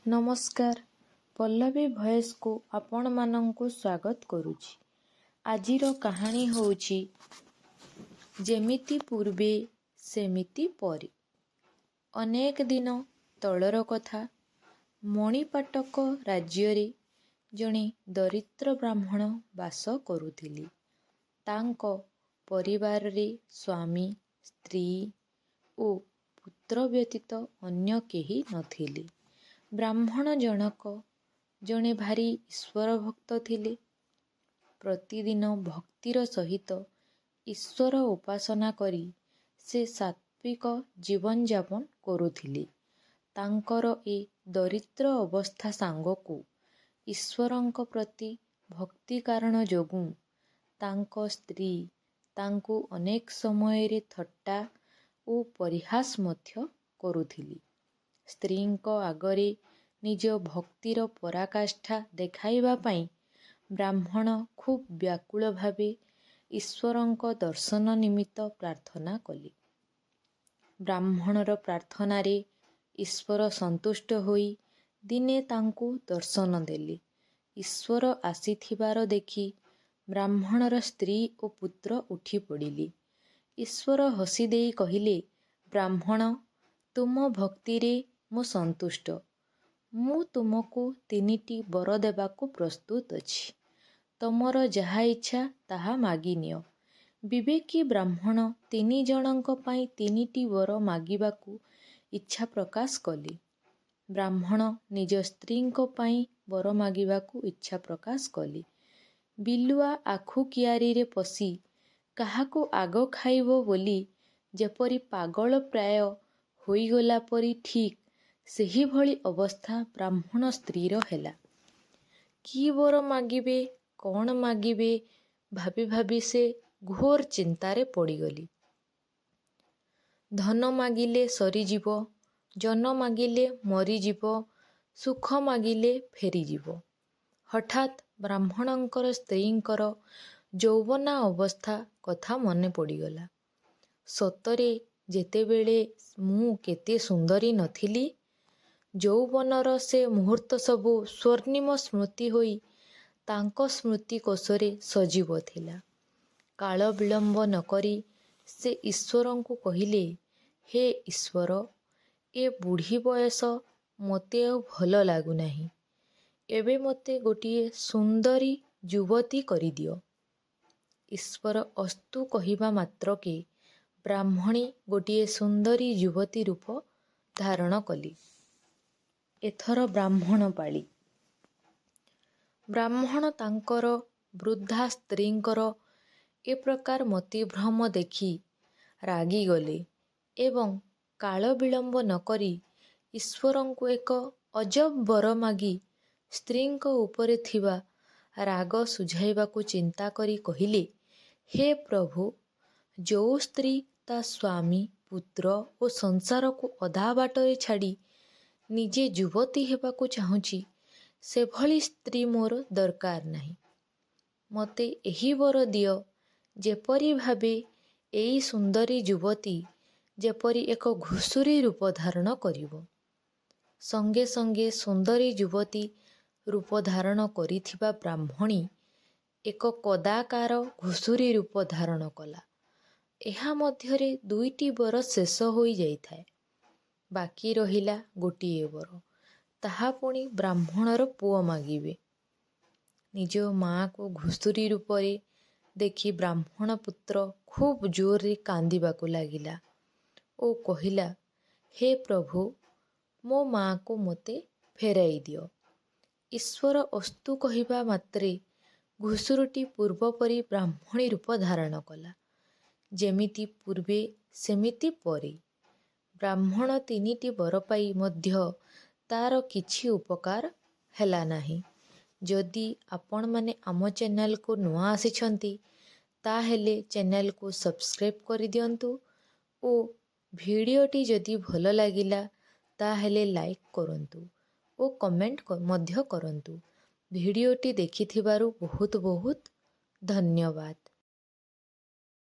ନମସ୍କାର, ପଲ୍ଲବୀ ଭଏସ୍କୁ ଆପଣମାନଙ୍କୁ ସ୍ୱାଗତ କରୁଛି। ଆଜିର କାହାଣୀ ହେଉଛି ଯେମିତି ପୂର୍ବେ ସେମିତି ପରେ। ଅନେକ ଦିନ ତଳର କଥା, ମଣିପାଟକ ରାଜ୍ୟରେ ଜଣେ ଦରିଦ୍ର ବ୍ରାହ୍ମଣ ବାସ କରୁଥିଲେ। ତାଙ୍କ ପରିବାରରେ ସ୍ୱାମୀ, ସ୍ତ୍ରୀ ଓ ପୁତ୍ର ବ୍ୟତୀତ ଅନ୍ୟ କେହି ନଥିଲେ। ବ୍ରାହ୍ମଣ ଜଣକ ଜଣେ ଭାରି ଈଶ୍ୱର ଭକ୍ତ ଥିଲେ। ପ୍ରତିଦିନ ଭକ୍ତିର ସହିତ ଈଶ୍ୱର ଉପାସନା କରି ସେ ସାତ୍ତ୍ୱିକ ଜୀବନଯାପନ କରୁଥିଲେ। ତାଙ୍କର ଏ ଦରିଦ୍ର ଅବସ୍ଥା ସାଙ୍ଗକୁ ଈଶ୍ୱରଙ୍କ ପ୍ରତି ଭକ୍ତି କାରଣ ଯୋଗୁଁ ତାଙ୍କ ସ୍ତ୍ରୀ ତାଙ୍କୁ ଅନେକ ସମୟରେ ଥଟ୍ଟା ଓ ପରିହାସ ମଧ୍ୟ କରୁଥିଲେ। ସ୍ତ୍ରୀଙ୍କ ଆଗରେ ନିଜ ଭକ୍ତିର ପରାକାଷ୍ଠା ଦେଖାଇବା ପାଇଁ ବ୍ରାହ୍ମଣ ଖୁବ୍ ବ୍ୟାକୁଳ ଭାବେ ଈଶ୍ୱରଙ୍କ ଦର୍ଶନ ନିମିତ୍ତ ପ୍ରାର୍ଥନା କଲେ। ବ୍ରାହ୍ମଣର ପ୍ରାର୍ଥନାରେ ଈଶ୍ୱର ସନ୍ତୁଷ୍ଟ ହୋଇ ଦିନେ ତାଙ୍କୁ ଦର୍ଶନ ଦେଲେ। ଈଶ୍ୱର ଆସିଥିବାର ଦେଖି ବ୍ରାହ୍ମଣର ସ୍ତ୍ରୀ ଓ ପୁତ୍ର ଉଠି ପଡ଼ିଲେ। ଈଶ୍ୱର ହସିଦେଇ କହିଲେ, ବ୍ରାହ୍ମଣ, ତୁମ ଭକ୍ତିରେ ମୁଁ ସନ୍ତୁଷ୍ଟ। ମୁଁ ତୁମକୁ 3ଟି ବର ଦେବାକୁ ପ୍ରସ୍ତୁତ ଅଛି। ତମର ଯାହା ଇଚ୍ଛା ତାହା ମାଗିନିଅ। ବିବେକୀ ବ୍ରାହ୍ମଣ 3 ଜଣଙ୍କ ପାଇଁ 3ଟି ବର ମାଗିବାକୁ ଇଚ୍ଛା ପ୍ରକାଶ କଲେ। ବ୍ରାହ୍ମଣ ନିଜ ସ୍ତ୍ରୀଙ୍କ ପାଇଁ ବର ମାଗିବାକୁ ଇଚ୍ଛା ପ୍ରକାଶ କଲେ। ବିଲୁଆ ଆଖୁ କିଆରିରେ ପଶି କାହାକୁ ଆଗ ଖାଇବ ବୋଲି ଯେପରି ପାଗଳ ପ୍ରାୟ ହୋଇଗଲା ପରି ଠିକ୍ ସେହିଭଳି ଅବସ୍ଥା ବ୍ରାହ୍ମଣ ସ୍ତ୍ରୀର ହେଲା। କି ବର ମାଗିବେ, କ'ଣ ମାଗିବେ ଭାବି ଭାବି ସେ ଘୋର ଚିନ୍ତାରେ ପଡ଼ିଗଲେ। ଧନ ମାଗିଲେ ସରିଯିବ, ଜନ ମାଗିଲେ ମରିଯିବ, ସୁଖ ମାଗିଲେ ଫେରିଯିବ। ହଠାତ୍ ବ୍ରାହ୍ମଣଙ୍କର ସ୍ତ୍ରୀଙ୍କର ଯୌବନା ଅବସ୍ଥା କଥା ମନେ ପଡ଼ିଗଲା। ସତରେ ଯେତେବେଳେ ମୁଁ କେତେ ସୁନ୍ଦରୀ ନଥିଲି! ଯୌବନର ସେ ମୁହୂର୍ତ୍ତ ସବୁ ସ୍ୱର୍ଣ୍ଣିମ ସ୍ମୃତି ହୋଇ ତାଙ୍କ ସ୍ମୃତି କୋଷରେ ସଜୀବ ଥିଲା। କାଳ ବିଳମ୍ବ ନ କରି ସେ ଈଶ୍ୱରଙ୍କୁ କହିଲେ, ହେ ଈଶ୍ୱର, ଏ ବୁଢ଼ୀ ବୟସ ମୋତେ ଆଉ ଭଲ ଲାଗୁନାହିଁ। ଏବେ ମୋତେ ଗୋଟିଏ ସୁନ୍ଦରୀ ଯୁବତୀ କରିଦିଅ। ଈଶ୍ୱର ଅସ୍ତୁ କହିବା ମାତ୍ରକେ ବ୍ରାହ୍ମଣୀ ଗୋଟିଏ ସୁନ୍ଦରୀ ଯୁବତୀ ରୂପ ଧାରଣ କଲେ। ଏଥର ବ୍ରାହ୍ମଣ ପାଳି। ବ୍ରାହ୍ମଣ ତାଙ୍କର ବୃଦ୍ଧା ସ୍ତ୍ରୀଙ୍କର ଏ ପ୍ରକାର ମତିଭ୍ରମ ଦେଖି ରାଗିଗଲେ ଏବଂ କାଳ ବିଳମ୍ବ ନ କରି ଈଶ୍ୱରଙ୍କୁ ଏକ ଅଜବ ବର ମାଗି ସ୍ତ୍ରୀଙ୍କ ଉପରେ ଥିବା ରାଗ ଶୁଝାଇବାକୁ ଚିନ୍ତା କରି କହିଲେ, ହେ ପ୍ରଭୁ, ଯୋଉ ସ୍ତ୍ରୀ ତା ସ୍ୱାମୀ, ପୁତ୍ର ଓ ସଂସାରକୁ ଅଧା ବାଟରେ ଛାଡ଼ି ନିଜେ ଯୁବତୀ ହେବାକୁ ଚାହୁଁଛି, ସେଭଳି ସ୍ତ୍ରୀ ମୋର ଦରକାର ନାହିଁ। ମୋତେ ଏହି ବର ଦିଅ, ଯେପରି ଭାବେ ଏଇ ସୁନ୍ଦରୀ ଯୁବତୀ ଯେପରି ଏକ ଘୁଷୁରୀ ରୂପ ଧାରଣ କରିବ। ସଙ୍ଗେ ସଙ୍ଗେ ସୁନ୍ଦରୀ ଯୁବତୀ ରୂପ ଧାରଣ କରିଥିବା ବ୍ରାହ୍ମଣୀ ଏକ କଦାକାର ଘୁଷୁରୀ ରୂପ ଧାରଣ କଲା। ଏହା ମଧ୍ୟରେ 2ଟି ବର ଶେଷ ହୋଇଯାଇଥାଏ। ବାକି ରହିଲା ଗୋଟିଏ ବର, ତାହା ପୁଣି ବ୍ରାହ୍ମଣର ପୁଅ ମାଗିବେ। ନିଜ ମାଆକୁ ଘୁଷୁରୀ ରୂପରେ ଦେଖି ବ୍ରାହ୍ମଣ ପୁତ୍ର ଖୁବ୍ ଜୋରରେ କାନ୍ଦିବାକୁ ଲାଗିଲା ଓ କହିଲା, ହେ ପ୍ରଭୁ, ମୋ ମାଆକୁ ମୋତେ ଫେରାଇ ଦିଅ। ଈଶ୍ୱର ଅସ୍ତୁ କହିବା ମାତ୍ରେ ଘୁଷୁରୀଟି ପୂର୍ବପରି ବ୍ରାହ୍ମଣୀ ରୂପ ଧାରଣ କଲା। ଯେମିତି ପୂର୍ବେ ସେମିତି ପରେ। ବ୍ରାହ୍ମଣ 3ଟି ବର ପାଇ ମଧ୍ୟ ତାର କିଛି ଉପକାର ହେଲା ନାହିଁ। ଯଦି ଆପଣମାନେ ଆମ ଚ୍ୟାନେଲକୁ ନୂଆ ଆସିଛନ୍ତି, ତାହେଲେ ଚ୍ୟାନେଲକୁ ସବସ୍କ୍ରାଇବ୍ କରିଦିଅନ୍ତୁ ଓ ଭିଡ଼ିଓଟି ଯଦି ଭଲ ଲାଗିଲା ତାହେଲେ ଲାଇକ୍ କରନ୍ତୁ ଓ କମେଣ୍ଟ ମଧ୍ୟ କରନ୍ତୁ। ଭିଡ଼ିଓଟି ଦେଖିଥିବାରୁ ବହୁତ ବହୁତ ଧନ୍ୟବାଦ।